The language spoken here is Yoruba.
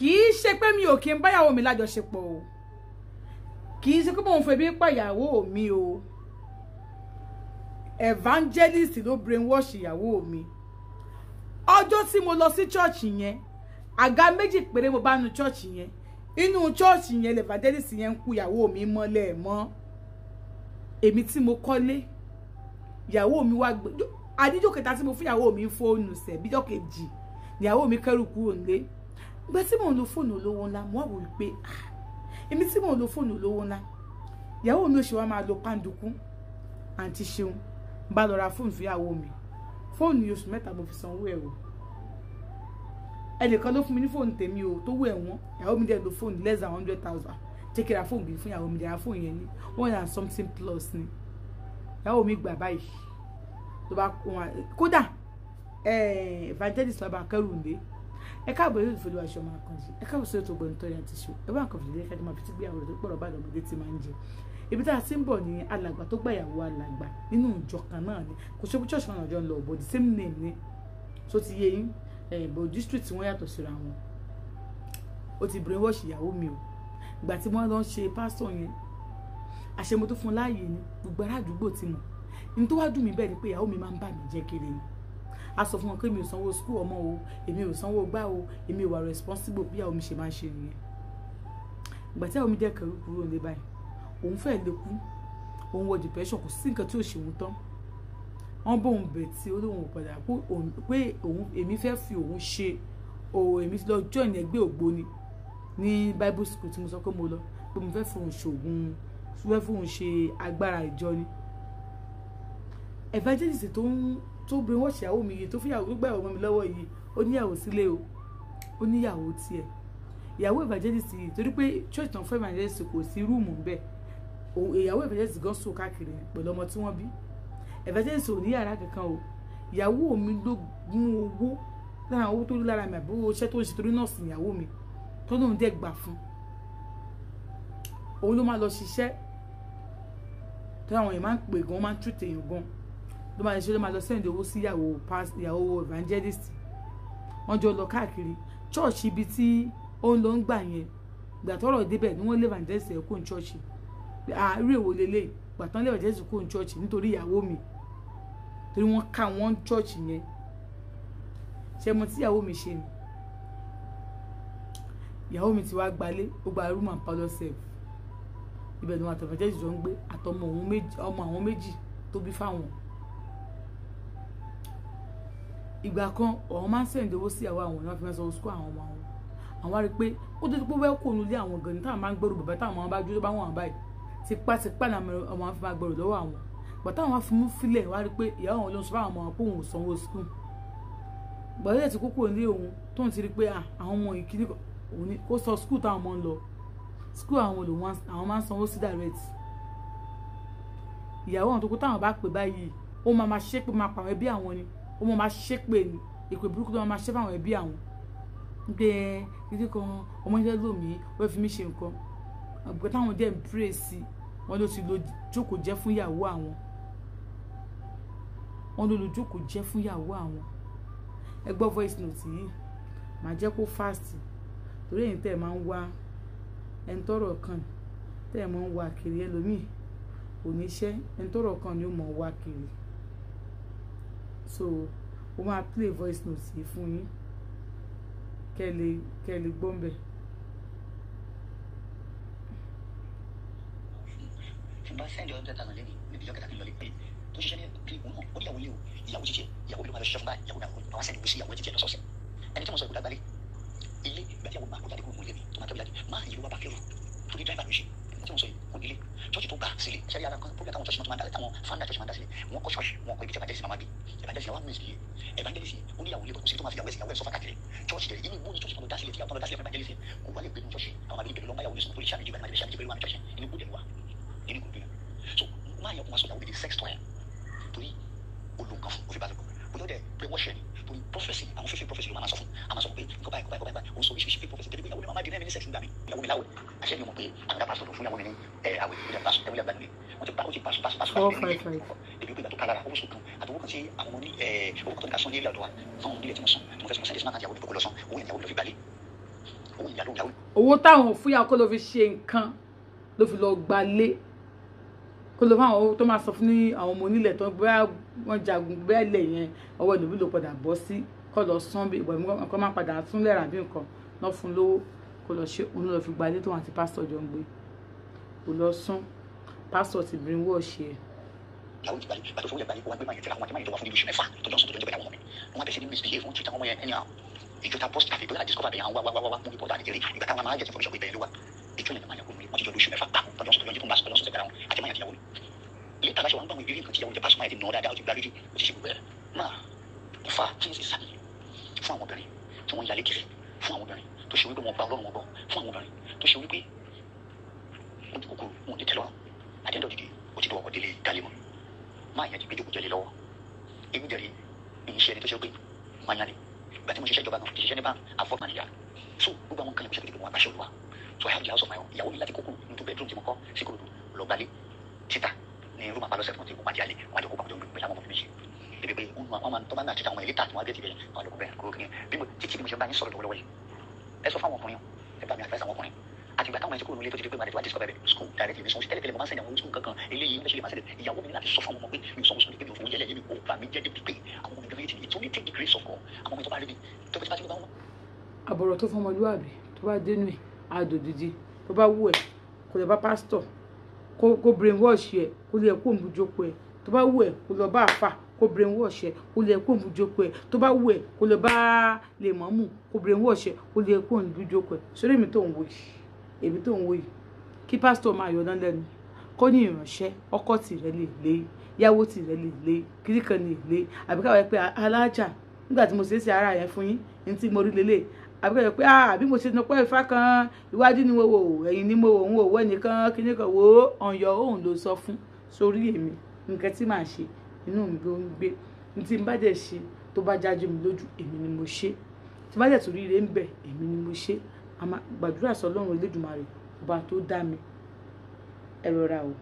Kì í ṣe pé mi ò kí ń báyàwó mi lájọṣepọ̀ o, kì í ṣe pé mò ń febi pa ìyàwó mi o. Evangelist ló brainwash ìyàwó mi. Ọjọ́ tí mo lọ sí church yẹn, àga méjì péré mo bá nu church yẹn. Inú church yẹn evangelist yẹn ń kú ìyàwó mi mọ́lẹ̀ mọ́. Èmi tí mo kọ́lé, ìyàwó mi wá gbé àdíjọ́ kẹta tí mo fún ìyàwó mi fóònù sẹ̀ bíjọ́ kejì ìyàwó mi kẹ́rù kúrò nílé. Ìgbà tí mò ń lo fóònù olówó ńlá, mo wá wò wípé èmi tí mò ń lo fóònù olówó ńlá, ìyàwó mi ò ṣe wá máa lo pàǹdùkú. Àǹtí Ṣeun bá lọ ra fóònù fún ìyàwó mi. Fóònù oṣù 3 mo fi sanwó ẹ̀ o. Ẹnìkan ló fún mi ní fóònù tèmi o tó wù ẹ̀wọ̀n. Ìyàwó mi dẹ̀ lo fóònù less than 100,000. Jẹ́ kí n ra fóònù gidi fún ìyàwó mi, dẹ̀ ra fóònù yẹn ní 1 and something plus ni. Ìyàwó mi gbà báyìí ló bá kó wọn. Kódà evangelist bàbá akẹ́rù ndé. Ẹ káàbọ̀ yóò fọlọ́ aṣọ máa kàn sí. Ẹ káàbọ̀ sórí ètò Ògbóni Tóyìn àti Ṣeun. Ẹ bá nǹkan fìdílé kájọ máa fi tí gbéyàwó rẹ̀ tó pọ̀rọ̀ bá lọ́mọdé tí máa ń jẹ. Ibi tá a ti ń bọ̀ ní alàgbà tó gbàyàwó alàgbà nínú ìjọ kan náà ni. Kò ṣe pé church kan náà jọ ń lọ, but the same name ni. So ti yé yín, but district wọn yàtọ̀ síra wọn. Ó ti brainwash ìyàwó mi o. Ìgbà tí wọ́n lọ ń ṣe pásítọ̀ yẹn, àṣẹ mo tó fún un láàyè ni gbogbo ará àdúgbò ti mọ̀. Ní tó wá dùn mí bẹ́ẹ̀ ni pé ìyàwó mi máa ń bà mí jẹ́ kiri ni. A sọ fún wọn pé mi ò sanwó school ọmọ o, èmi ò sanwó gbá o, èmi ò wà responsible. Bí ìyàwó mi ṣe máa ń ṣe nìyẹn. Ìgbà tí ìyàwó mi dẹ̀ kẹrù kúrò nílé báyìí, òun fẹ́ lè kú, òun wọ depression, kò sí nǹkan tí ò ṣe òun tán. Wọ́n bóun bẹ̀ tí ó lóun ò padà pé òun èmi fẹ́ fi òun ṣe o. Èmi lọ join ẹgbẹ́ ògbóni ní Bible school tí mo sọ pé mo lọ, pé mo fẹ́ fi òun ṣògùn, fẹ́ fi òun ṣe agbára ìjọ ni. Evangelist tó ń tó brainwash ìyàwó mi yìí, tó fìyàwó gbígbà ìyàwó mi lọ́wọ́ yìí, ó níyàwó sílé o, ó níyàwó tiẹ̀. Ìyàwó evangelist yìí, torí pé church náà fún evangelist kò sí room ńbẹ̀, ìyàwó evangelist gan sùn káàkiri pẹ̀lú ọmọ tí wọ́n bí. Evangelist ò ní yàrá kankan o. Ìyàwó mi ló mú owó lára owó tó rí lára mi àbí owó iṣẹ́ tó ń ṣe, torí nọ́ọ̀sì ìyàwó mi tó lóun dẹ̀ gbà fún òun. Ló máa lọ ṣiṣẹ́ tó àwọn èèyàn máa ń pè gan, máa ń treat èèyàn gan, ló máa ṣe, ló máa lọ send owó sí ìyàwó evangelist. Wọ́n jọ lọ káàkiri church ibi tí ó ń lọ ń gbà yẹn. Gbà tọ́rọ̀ débẹ̀ ni wọ́n lé evangelist ẹ̀ kó ní church. Irú èwo lélẹ̀? Gbà tán lé evangelist kó ní church nítorí ìyàwó mi, torí wọ́n ká wọ́n church yẹn. Ṣé mo tí ìyàwó mi ṣe ni? Ìyàwó mi ti wá gbalé, ó gba room and parlour self. Ibẹ̀ ni wọn àti evangelist jọ ń gbé, àtọmọ òun méjì, ọmọ àwọn méjì tó bí fáwọn. Ìgbà kan, ọ̀hún máa ń send owó sí ìyàwó àwọn náà fi máa sanwó school àwọn ọmọ àwọn. Àwọn á rí i pé ó tó ti pé wẹ́ẹ́ kò nílé àwọn gan ni táwọn máa ń gbèrú bàbá táwọn máa bá dúró bá wọn báyìí, tipátipá làwọn ọmọ fi máa gbèrú lọ́wọ́ àwọn. Gbà táwọn wá fi mú sílẹ̀, wá rí i pé ìyàwó àwọn ló ń sọ fáwọn ọmọ pé òun ò sanwó school. Gbàdúrà tí kókó ní òun tóun ti rí i pé àwọn ọmọ yìí kíní òun ní kó sọ school táwọn ọmọ ń lọ, school àwọn lòun àwọn máa ń sanwó sí direct. Ìyàwó àwọn tó kó táwọn bá pè báyìí, ó máa máa ṣépè, máa pa àwọn ẹbí àwọn ni. Ó máa máa ṣépè ni, èpè burúkú tó máa máa ṣe fáwọn ẹbí àwọn pé kíkí kan ọmọ iṣẹ́ lò mí, wọ́n fi mí ṣe nǹkan. Àgbẹ̀ táwọn dẹ̀ ń pray sí wọn, ló ti lo jókòó jẹ́ fún ìyàwó àwọn, wọn ló lo jókòó jẹ́ fún ìyàwó àwọn. Ẹ gbọ́ voice note yìí, màá jẹ́ kó fast, torí èyí tẹ́ ẹ máa ń wá ẹni tọ́rọ̀ kàn, tẹ́ ẹ máa ń wá kiri. Ẹlòmíì kò ní iṣẹ́, ẹni tọ́rọ̀ kàn ni ó mọ̀ wá kiri. So ó máa play voice note yìí fún yín kẹ́ lè gbọ́ mbẹ̀. Tí n bá send 100,000 lẹ́nu níbi ìjọ kẹta kí n lọ lé pé tó ṣiṣẹ́ ní bí òun náà, ó níyàwó lé o, ìyàwó jíjẹ, ìyàwó ló máa lọ ṣiṣẹ́ fún báyìí. Ìyàwó náà àwọn send owó sí ìyàwó jíjẹ lọ́sọ̀ọ̀sẹ̀. Ẹni tí mo sọ ìkúdà gbalẹ̀ ilé, ìgbà tí àwọn máa kó jáde kúrò nílé mi tó máa kẹ́rù jáde, máa yìí ló wá bá kẹ́rù torí driver ló ṣe. Ẹni tí mo sọ yìí kò nílé, church tó gbà sílé. Ṣẹ́rí ara kan program táwọn church náà tó máa ń dálẹ̀, táwọn founder church máa ń dá sílẹ̀, wọ́n kọ́ church, wọ́n kọ́ ibi tí evangelist máa gbé. Evangelist wà mínísítì yìí, evangelist yìí ó níyàwó ilé, kò sí tó máa fi ìyàwó ẹ̀sìn, ìyàwó ẹ̀ sọ́fà káàkiri. Church dẹ̀ inú igbó ni church kan lọ dá sílẹ̀, tí àwọn lọ dá sílẹ̀ fún evangelist kò wá lè gbé nínú church. Àwọn àbí ìbẹ̀rẹ̀ lọ bá ìyàwó lè sùn torí iṣẹ́ àmì ìjọba iṣẹ́ àmì ìjọba church inú igbó dẹ̀ wà nínú ìkòròdú yẹn. So máa yẹ kó máa sọ ìyàwó mi di sex toy torí olùkàn fún òfin balùwẹ̀ bóyá dẹ̀ pé wọ́n ṣẹ̀ ni, torí prophecy, àwọn fífi prophecy ló máa sọ fún. A máa sọ pé nǹkan báyìí, nǹkan báyìí, nǹkan báyìí. Òun sọ oríṣiríṣi fake prophecy débi pé ìyàwó mi máa di ní sex nígbà mi. Ìyàwó mi láwẹ̀ àṣẹ mi mọ̀ pé àwọn pastor tó fún ìyàwó mi ní ẹ àwẹ̀ ó dẹ̀ pastor ẹ̀wọ̀n àgbàdo wọ́n ti bá ó ti pastor pastor pastor. 455. Débi pé ìgbà tó ká lára owó sùn kan àti owó kan tí àwọn ọmọ ní ẹ owó kan tó ní ká san ní ilé ọ̀dọ̀ wa fún ilé tí mo san, tí mo fẹ́ sọ sẹ́ndí smart àti ìyàwó mi kókó lọ san owó yẹn, ìyàwó mi lọ fi gbalé. Owó ìyàló ìyàwó. Owó táwọn fúyà kó ló fi ṣe nǹkan, ló fi lọ gbalé, kó lọ fáwọn owó tó máa sọ fún ní àwọn ọmọ onílẹ̀ tó bóyá wọ́n jagun, bóyá ilẹ̀ yẹn ọwọ́ ìlú ló padà bọ́ sí, kó lọ sán bí ìwà nǹkan máa padà tún lẹ́rà bí nǹkan lọ fún lówó kó lọ ṣe. Òun ló lọ fi gbalé tó wọn àti pásítọ̀ jọ ń gbé. Kó lọ sán, pásítọ̀ ti brain wash ẹ̀. Ìyàwó ti gbalé. Gbàtọ́ fowó yẹn gbalé, wọ́n gbé máa yẹn tẹ́lẹ̀, àwọn àti máa yẹn tó wà fún oṣù 6 tó jọ sùn, tó jọ ń jẹ́ pẹ̀lú àwọn ọmọ mi. Wọ́n bẹ̀rẹ̀ sí ní misbehave, wọ́n treat àwọn ọmọ yẹn anyhow. Ìjọ ta post àfi bóyá discover bẹ̀yàn wá wá wá wá mú report àti eré ìgbà táwọn máa get information pé bẹ́ẹ̀ ló wà. Ìjọ yẹn máa yẹn kó mi, wọ́n ti jọ lóṣù 6 gbáko tọ́jọ́ sùn, tó jọ ń jẹ́ tó ń bá sùn, tọ́jọ́ sùn sẹ́gbẹ̀rẹ̀ wọn àti máa yẹn àti ìyàwó mi. Later láṣẹ wọn gbà wọn ìrírí nǹkan tí ìyàwó jẹ, pásítọ̀ máa yẹn ti nà ọ́ dáadáa, ó ti gbá lójú, ó ti ṣe gbogbo ẹ̀. Máa fa kí n sì sàmì fún àwọn obìnrin tí wọ́n ń yalé kiri, fún àwọn obìnrin tó ṣe wípé wọ́n gba Ọlọ́run wọn gbọ́, fún àwọn obìnrin tó ṣe wípé wọ́n ti kúkúrú, wọn ò ní tẹ́lọ́rùn. At the end of the day, ó ti dọ̀ ọkọ̀ délé dálé mọ́. Máa yẹn ti gbé jókòó jẹlé lọ́wọ́. Èmi dẹ̀ rí ìṣe ẹni tó ṣe pé máa yálé. Ìgbà tí mo ṣiṣẹ́ ìjọba gan, ti ṣiṣẹ́ ní bank afford manager, so gbogbo àwọn nǹkan yẹn mo ṣe pé mo wá báṣẹ Olúwa. So I have the house of my own. Ìyàwó mi láti kókó into bedroom tí mo kọ́ sí Kòròdú, lọ gbalé títà ní room àpalọ́sẹ̀ fún ti mo máa di àlè, wọn àjọ kó pàmò pẹ̀lú àwọn ọmọ mi méjì débi pé wọn máa tó bá náà títà àwọn ilé tà tí wọn á gé ti bẹ̀rẹ̀ àwọn àlòkù bẹ́ẹ̀ kúrò kìíní bí mo títí bí mo ṣe bá yín sọ̀rọ̀ lọ́wọ́lọ́wọ́ yìí. Ẹ sọ fáwọn ọkùnrin, ẹ bá mi advice àwọn ọkùnrin. Àti ìgbà táwọn ẹni tí kúrò nílé tó ti di pé màdé tó wá discover bẹ́ẹ̀ school directly mi sanwó sí tẹ́lẹ̀tẹ́lẹ̀, mo máa ń send àwọn school kankan eléyìí ń ṣe lè máa send. Ìyàwó mi ní láti sọ fún àwọn ọmọ pé mi ò sanwó school, pé mi ò fowó jẹ́lẹ̀, mi ò bà mí jẹ́, débi pé àwọn ọmọ mi gan yé ti ní. It's only take the grace of God. Àwọn ọmọ tó bá rí mi tó bá ti bá wọn. Àbọ̀rọ̀ tó fọmọlúwàbí tó bá dénú ẹ̀ àdòdìdì. Tó bá wù ẹ̀, kó lọ bá pásítọ̀ kó brain wash ẹ̀, kó lè kó òun jókòó ẹ̀. Tó bá wù ẹ̀, kó lọ bá àfà, kó brain wash ẹ̀, kó lè kó òun jókòó ẹ̀. Tó bá wù ẹ̀, kó lọ bá lèmọ́mù, kó brain wash ẹ̀, kó lè kó òun jókòó ẹ̀. Sórí èmi tó ń wò yìí, èmi tó ń wò yìí, kí pásítọ̀ máa yọ̀dán lẹ́nu, kó ní ìránṣẹ́ ọkọ tìrẹ lè lé, yàwó tìrẹ lè lé, kíríkan lè lé, àbí káwé pé alájà nígbà tí mo ṣe é sí ara yẹn fún yín ní tí mo rí lélẹ̀, àbí káwé pé àbí mo ṣe nọpẹ́ ifá kan, iwájú ni mo wò, ẹ̀yìn ni mo wò, ń wò wọ́ ẹnìkan kíní kan wò ó on your own ló sọ fún. Sórí èmi, nǹkan tí màá ṣe, inú mi ló ń gbé. Ní tí n bá dẹ̀ ṣe, tó bá jájú mi lójú, èmi ni mo ṣe. Tí bá dẹ̀ tún rí ire ń bẹ̀, èmi ni mo ṣe. Àmọ́ gbàdúrà sọ Ọlọ́run Elédùmarè, ọba tó dá mi. Ẹ rọra o.